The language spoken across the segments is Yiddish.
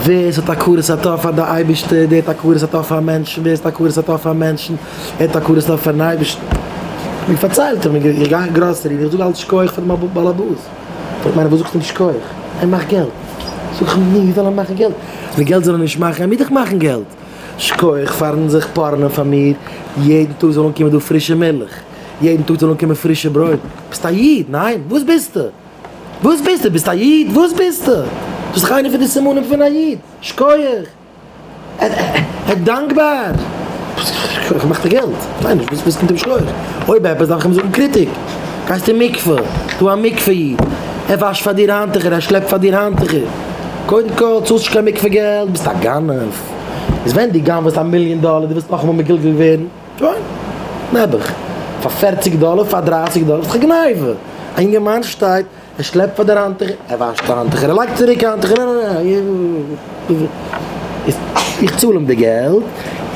ווער עס האט הכרת הטוב פאר די אייבערשטער, דער האט הכרת הטוב פאר מענטשן, ווער עס האט הכרת הטוב פאר מענטשן, ער האט הכרת הטוב פארן אייבערשטן. מיר פארציילט ער מיר, איך גיי אין גראסערי און איך זאג אלץ שכוח פאר דעם באלעבאס. פרעגט מיינער וואס זאגסטו אים שכוח? ער מאכט געלט. זאג איך אים, נו ווי זאל ער מאכן געלט? די געלט זאל ער נישט מאכן, ער מוז דאך מאכן געלט. שכוח פארן זיך פארענען פאר מיר, יעדן טאג זאל אנקומען דא פרישע מילך, יעדן טאג זאל אנקומען פרישע ברויט. ביסט א איד, ניין? וואס ביסטו? וואס ביסטו? ביסט א איד? וואס ביסטו? דאס איז דאך איינע פון די סימנים פון א איד. שכוח! ער איז דאנקבאר! שכוח מאכט ער געלט. כ'ווייס נישט וואס קומט אים שכוח. אויב עפעס דארף איך אים זאגן קריטיק. גייסט אין מקווה, דא א מקווה איד, ער וואשט פאר דיר האנטוכער, ער שלעפט פאר דיר האנטוכער. קודם כל צאלסט נישט קיין מקווה געלט, ביסט א גנב. איז ווען דו גנב'סט א מיליאן דאלער, דו ווילסט נאכאמאל מגולגל ווערן? שוין. נעבעך. פאר פערציג דאלער, פאר דרייסיג דאלער, ס'איז דאך א גניבה. א אינגערמאן שטייט, ער שלעפט פאר דיר האנטוכער, ער וואשט די האנטוכער, ער לייגט צוריק האנטוכער, איך צאל אים די געלט,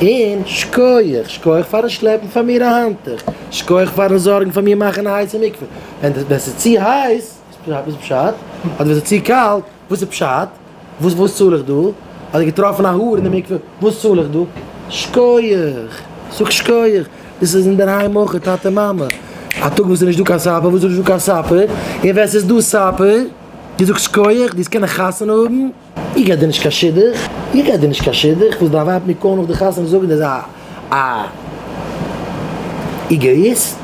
און שכוח, שכוח פארן שלעפן פאר מיר א האנטוך, שכוח פארן זארגן פאר מיר מאכן א הייסע מקווה, ווען ס'איז צו הייס, וואס איז פשט? אדער ווען ס'איז צו קאלט, וואס איז פשט? וואס וואס צאל איך דא? האט ער געטראפן א האר אין די מקווה, וואס צאל איך דא? שקויעך! זאג שקויעך! דאס איז אינדערהיים אויך, טאטע מאמע. א טאג וואס איז נישט דא קיין סאפער, וואס איז נישט דא קיין סאפער? און ווען ס'איז דא סאפער, דו זאגסט שקויעך, דו וועסט קענען חתונה האבן? איך גיב דיר נישט קיין שידוך, איך גיב דיר נישט קיין שידוך, וואס דיין ווייב מיר קאלן נאך די חתונה זאגן איז א א איגאיסט,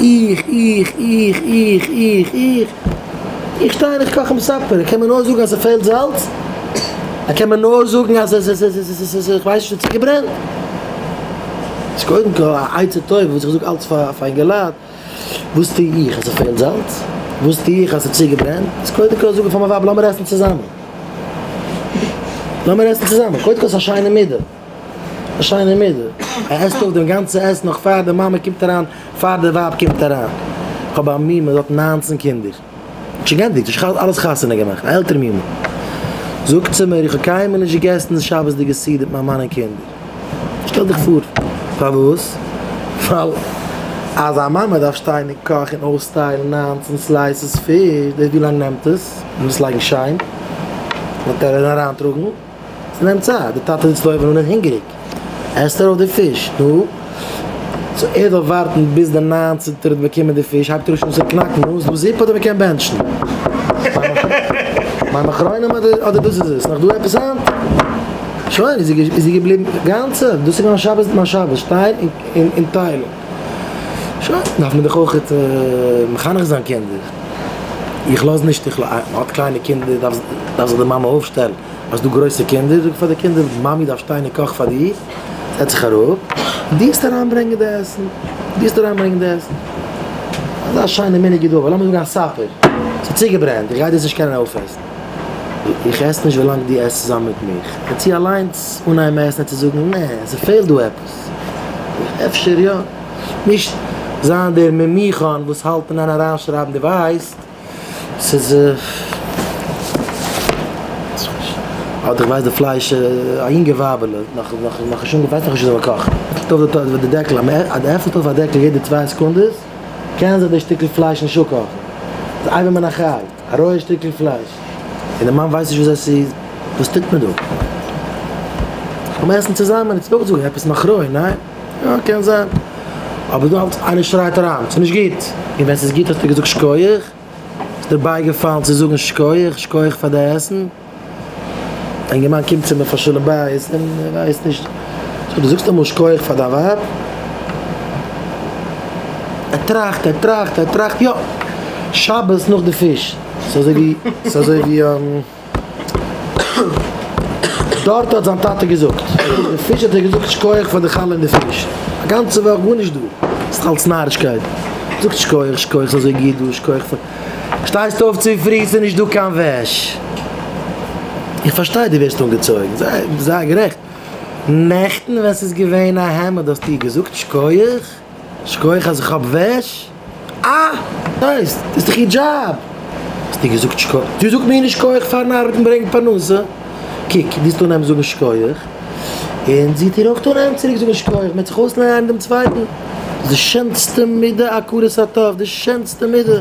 איך איך איך איך איך איך איך שטיי און איך קאך אים סאפער, ער קען מיר נאר זאגן אז ס'פעלט זאלץ, ער קען מיר נאר זאגן אז עס עס עס איך ווייס נישט ס'איז צוגעברענט. איז קודם כל א עצה טובה וואס איך זאג אלץ פאר אינגעלייט, וואס טו איך אז ס'פעלט זאלץ? וואס טו איך אז ס'איז צוגעברענט? איז קודם כל זאג איך פאר מיין ווייב לאמיר עסן צוזאמען. לאמיר עסן צוזאמען. קודם כל ס'איז א שיינע מידה. א שיינע מידה. ער עסט אויף דעם גאנצע עסן נאך פאר די מאמע קומט אריין, פאר די ווייב קומט אריין. כ'האב א מומע זי האט ניינצן קינדער. שוין גענדיגט, שוין אלעס חתונה געמאכט, א עלטערע מומע. זאגט זי מיר, איך האב קיינמאל נישט געגעסן שבת'דיגע סעודה מיט מיין מאן און קינדער. שטעל דיך פאר. פארוואס? ווייל אז א מאמע דארף שטיין אין קאך און אויסטיילן ניינצן slices פיש, דאס ווי לאנג נעמט עס? מען מוז לייגן שיין, מען דארף אריינטראגן. ס'נעמט צייט, די טאטע זיצט אויבן אן און איז הונגעריג, עסט ער אויף די פיש, נו, so ער זאל ווארטן ביז די ניינצענטער האט באקומען די פיש, הייבט ער אן שוין צו קנאקן, נו, איז דא זופ אדער מ'קען בענטשן? מים אחרונים אדער אדער דאס איז עס? נאך דא עפעס היינט? שוין, איז זי געבליבן גאנצע, דאס איז געווען שבת מיין שבת, שטיין און טיילן. שוין, דארף מען דאך אויך מחנך זיין קינדער, איך לאז נישט, איך לאז, מ'האט קליינע קינדער דארף זיך די מאמע אויפשטעלן. האסט דא גרויסע קינדער, זאג פאר די קינדער, מאמי דארף שטיין און קאך פאר דיר, זעץ זיך אראפ, דו וועסט אריינברענגען די עסן, דו וועסט אריינברענגען די עסן. אזא שיינע מנהג איז דא, אבער לאמיר זאגן א סאפער, ס'איז צוגעברענט, איך גיי דאס נישט קענען אויפעסן. איך עס נישט ווילאנג דו עסט צוזאמען מיט מיך. וועט זי אליינס אנהייבן עסן וועט זי זאגן, נע, ס'פעלט דא עפעס. אפשר יא. נישט זיין דער ממוכן וואס האלט אין איין אריינשרייבן, דו ווייסט. ס'איז אדער איך ווייס די פלייש א יונגע ווייבעלע נאך נאך נאך נישט אנגעפאנגען ווייסט נאך נישט וויאזוי מ'קאכט עפנט אויף די דעקל אז מ'עפנט אויף א דעקל יעדע צוויי סעקונדעס קען זיך די שטיקל פלייש נישט אפקאכן ס'איז אבר מן החי א רויע שטיקל פלייש און די מאן ווייסט נישט וויאזוי ס'איז וואס טוט מען דא? לאמיר עסן צוזאמען איצט אויך זאגן עפעס נאך רוי ניין? יא קען זיין. אבער דא האלט איינער שרייט אריין ס'איז נישט גוט. און ווען ס'איז גוט האסטו געזאגט שקויעך? איז דיר בייגעפאלן צו זאגן שקויעך? שקויעך פאר די עסן? א אינגערמאן קומט צו מיר פאר שלום בית און ער ווייסט נישט. זאג דו זאגסט אמאל שקויעך פאר דיין ווייב? ער טראכט ער טראכט ער טראכט יא! שבת נאך די פיש. ס'איז אזוי ווי ס'איז אזוי ווי. דארט האט זיין טאטע געזאגט די פיש האט ער געזאגט שקויעך פאר די חלה און די פיש א גאנצע וואך גארנישט דא ס'איז דאך אלס נארישקייט זאגט שקויעך שקויעך ס'איז אזוי גוט דא שקויעך פאר שטייסט אויף צופרי ס'איז נישט דא קיין וועש איך פארשטיי דו ווערסט אנגעצויגן זייער גערעכט נעכטן ווען ס'איז געווען א העמד האסטו געזאגט שקויעך? שקויעך אז איך האב וועש? אה! נייס! דאס איז דאך איר דזשאב! האסטו געזאגט שקויעך? זי זאגט מיר נישט שקויעך פארן ארבעטן ברענגן פרנסה. קוק, דו וועסט אנהייבן זאגן שקויעך, און זי וועט דיר אויך אנהייבן צוריק זאגן שקויעך, מען וועט זיך אויסלערנען איינער דעם צווייטן. דאס איז די שענסטע מידה הכרת הטוב, די שענסטע מידה.